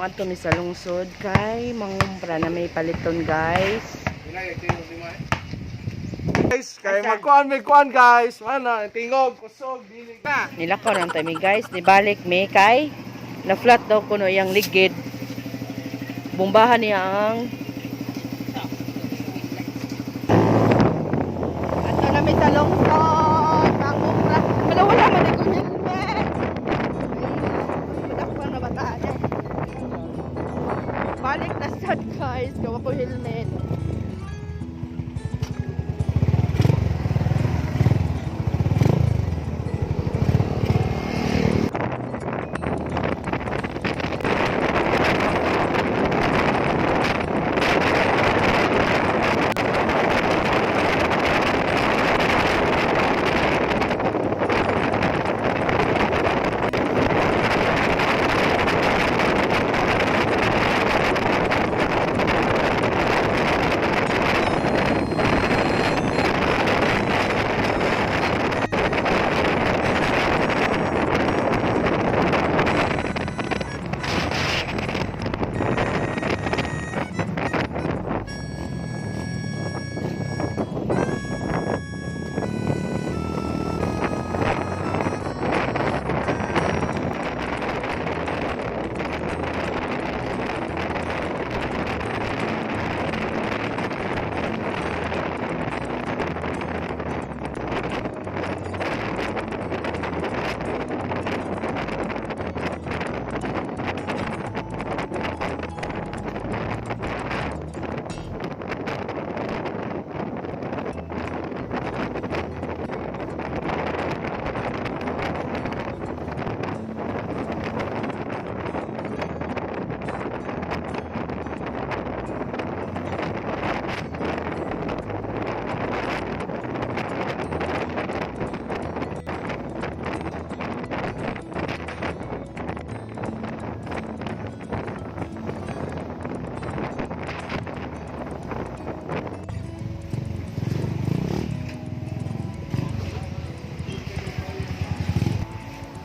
Muadto mi sa lungsod kay mangumpra na may paliton, guys. Guys, kay magkuan may kuan, guys. Mana, tingog, kusog, dili na. Nilakaw lang tayo mi, guys. Nibalik mi kay na flat daw kuno iyang ligid. Bombahan niya ang. Ato na mi sa lungsod. Mangumpra. Wala, wala man ko helmet. Wala ko na bataan. Balik na sad, guys. Gawa ko helmet.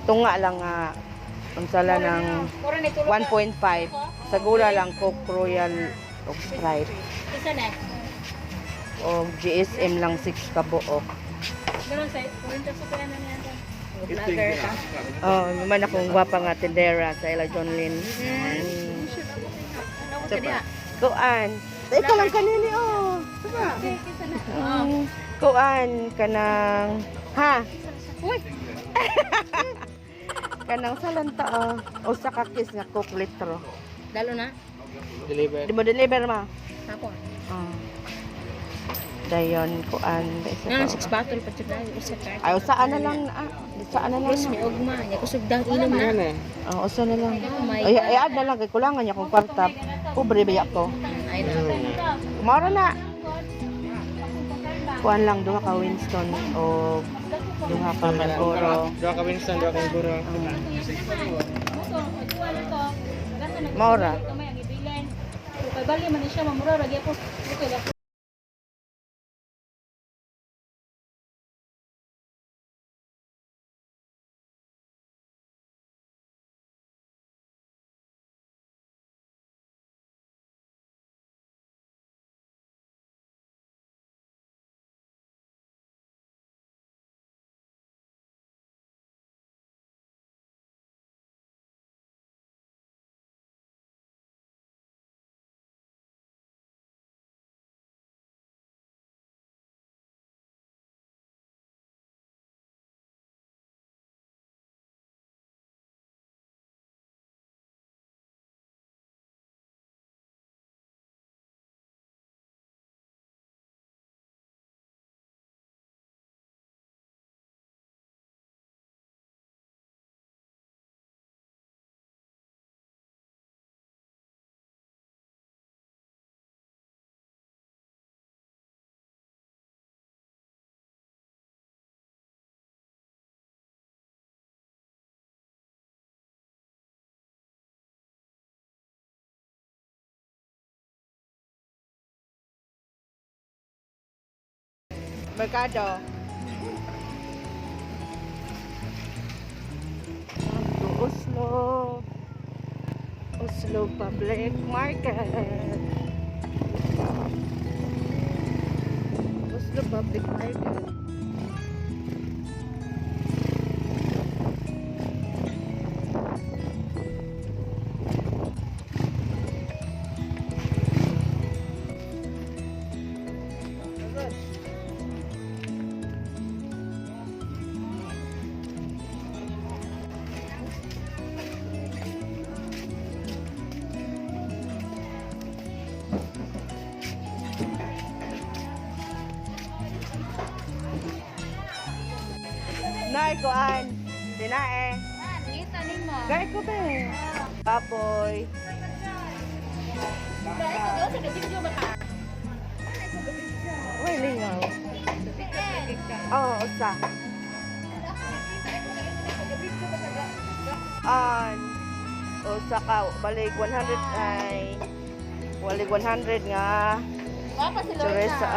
Tunga lang nga unsa lang ng 1.5 sa gula lang Coke Royal og Sprite. Isa na. O GSM lang 6 ka buok. Ganun sa 40 sa pala na niya. Vlogger ka. Oh, naman akong gwapa nga tindera sa ila John Lynn. Ano ko diha? Kuan. Ikaw lang kanini oh. Kuan kanang ha. Uy, Kanang salanta oh. Usa ka kiss nga Coke litro. dalo na. Deliver. Di mo deliver ma. Ako. Oh. Dayon kuan. Isa Nga pa. six bottle pa jud na usa ka. Ay, usaan na lang na. Usaan na lang. Plus may ugma, nya kusog dang inom na. Oh, usa na lang. Oh my Ay, ay, add na lang kay kulangan niya kung kwarta. Pobre ba ko. Ay na. Mara na. Kuan lang duha ka Winston o duha ka Marlboro. Duha ka Winston, duha ka Guro. Maura. Kay bali man siya mamura ra gyapon. Okay lang. Merkado. To Oslo. Oslob Public Market. Oslob Public Market. Nay, kuan. Dinae. Kita ni mo. Gay ko be. Baboy. Ikaw sa video ba ka? Uy, lingaw. Oo, usa. An. Usa ka balik 100 ay balik 100 nga. Gwapa si Lorna. Teresa,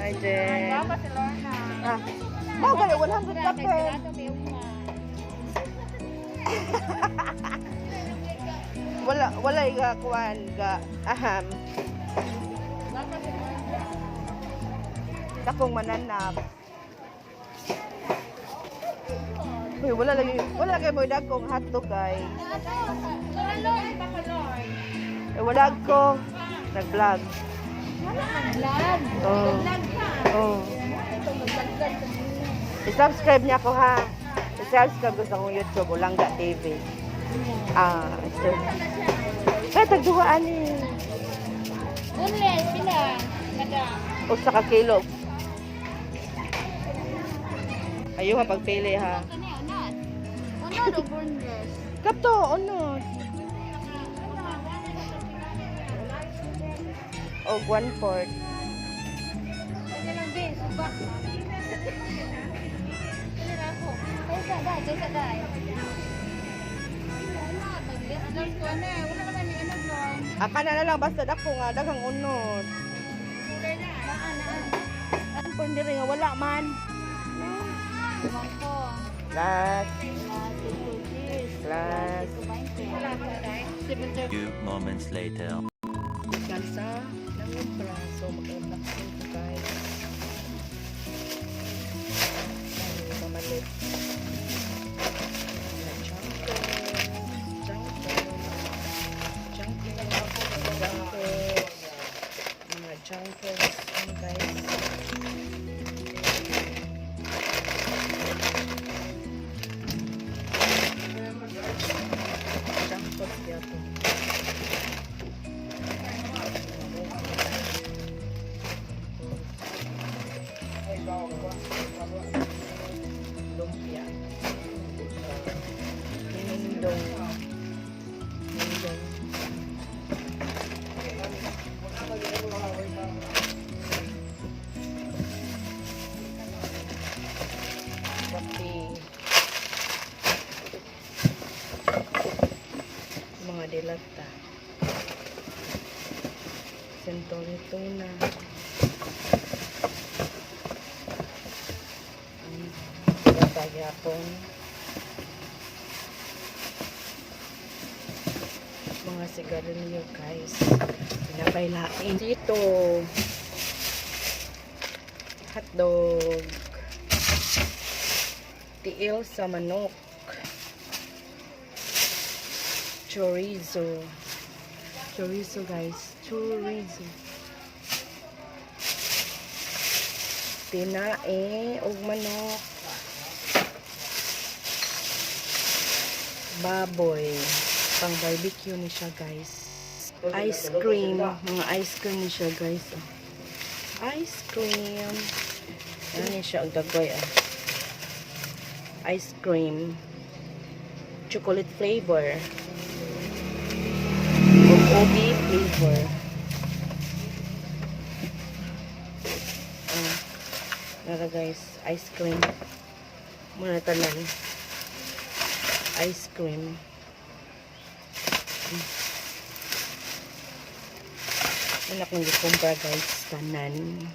hi Jen. Gwapa si Lorna. Ah. Mao gali 100 ka pe. Wala wala ga kuan ga aham. Dakong mananap. Uy, wala lagi wala kay mo dagkong hotdog, guys. Eh, wala ko nag-vlog. Vlog. Oh. Vlog ka. Oh. I-subscribe niya ako ha. I-subscribe ko sa akong YouTube, Ulangga TV. Ah, sure. Kaya tagduhaan eh. Bunles, pila. Kada. Usa ka kilo. Ayaw ha, pagpili ha. Kani, unod. Unod o bunles? Kato, ano? O, 1/4. Kanya lang, be. Suba. Kanya na ako. Kaysa dai, kaysa dai. Unod, mag-list ko na. Wala naman ni unod, Lorn. Aka na na lang, basta dako nga, daghang unod. Naa, naa. Ang pundiri nga, wala man. Bangko. Last, Plus, last. Few moments later. Kansa, nangumpra. So, mag-unboxing ko, guys. Ay, pamalit. Mga junkers, junkers, junkers, junkers, mga junkers. Ano, guys? Junkers gyapon. Lumpia. Nindong. Nindong. Kape. Mga dilata. Century tuna. Dilata gyapon. Mga sigarilyo, guys. Pinapailain. Dito. Hotdog. Tiil sa manok. Chorizo. Chorizo, guys. Chorizo. Tinae og manok. Baboy. Pang barbecue ni siya, guys. Ice cream. Mga ice cream ni siya, guys. Oh. Ice cream. Ano ni siya og dagoy, ah. Ice cream. Chocolate flavor. Ug ubi flavor. Ah, nara guys, ice cream. Muna tanan. Ice cream. Anak ng gikumpra, guys, tanan.